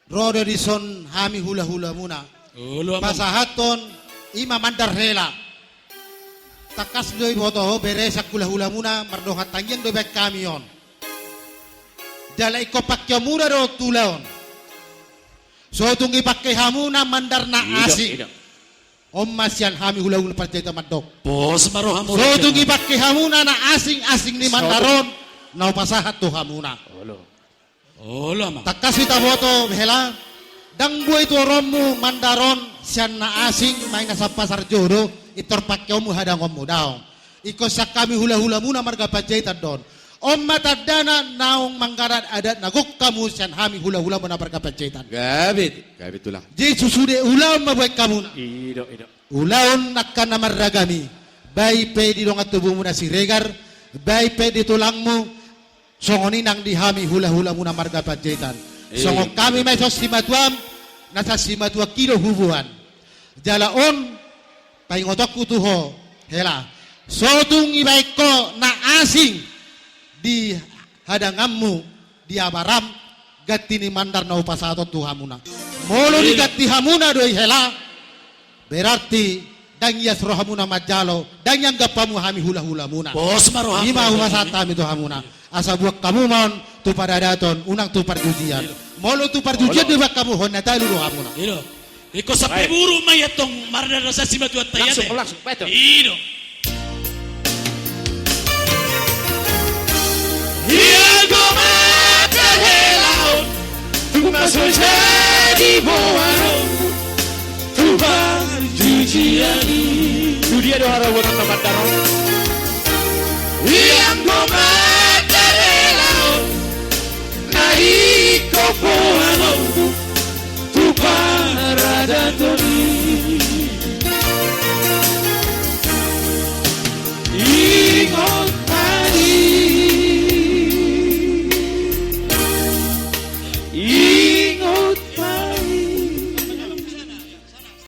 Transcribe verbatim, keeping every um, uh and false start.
Ro do dison hami hulahulamuna. Olo, amang. Pasahathon i ma mandar hela. Tangkas do diboto ho bere sian hulahulamuna mardongan tangiang do baen hami on. Jala ingkon pangkeonmuna do tu ulaon. So tung dipangke hamuna mandar na asing. Ido, ido. On ma sian hami hulahulamuna Panjaitan mandok. Pos ma rohamu. So tung dipangke hamuna na asing-asing ni mandar on, na hupasahat tu hamuna. Olo. Olo, amang. Tangkas hita boto hela, ndang boi tu oronmu mandar on sian na asing, manang na sian pasar jodo, pintor pangkeonmu hadangonmu, daong. Ingkon sian hami hulahulamuna marga Panjaitan do on. On ma tandana naung manggarar adat na gok hamu sian hami hulahulamuna marga Panjaitan. Gabe, gabe tulang. Jadi sude ulaon ma buat hamuna. Ido, ido. Ulaon angka na marragam i. Baen pe di dongan tubumuna Siregar, baen pe di tulangmu, songon i nang di hami hulahulamuna marga Panjaitan. Ido. Songon hami ma dison simatuam, na sian simatua i do huboan. Jala on, paingotonku tu ho, hela. So tung dibaen ho na asing di hadanganmu, di abaram, ganti ni mandar na hupasahat on tu hamuna. Molo diganti hamuna do i hela, berarti ndang ias rohamuna manjalo, ndang ianggap hamu hami hulahulamuna. Pos ma rohamu. I ma hupasahat hami tu hamuna. Asa buat hamu ma on tu paradaton, unang tu parjujian. Ido. Molo tu parjujian dibaen hamu, hona talu do hamuna. Ido. Ingkon sampe buruk ma i antong, marnada sian simatuanta i. Langsung, langsung, betul. Ido. Ianggo mandar hela on, tung so jadi boanon, tu parjujian i. Tu dia do harobotan na mandar on? Ianggo ma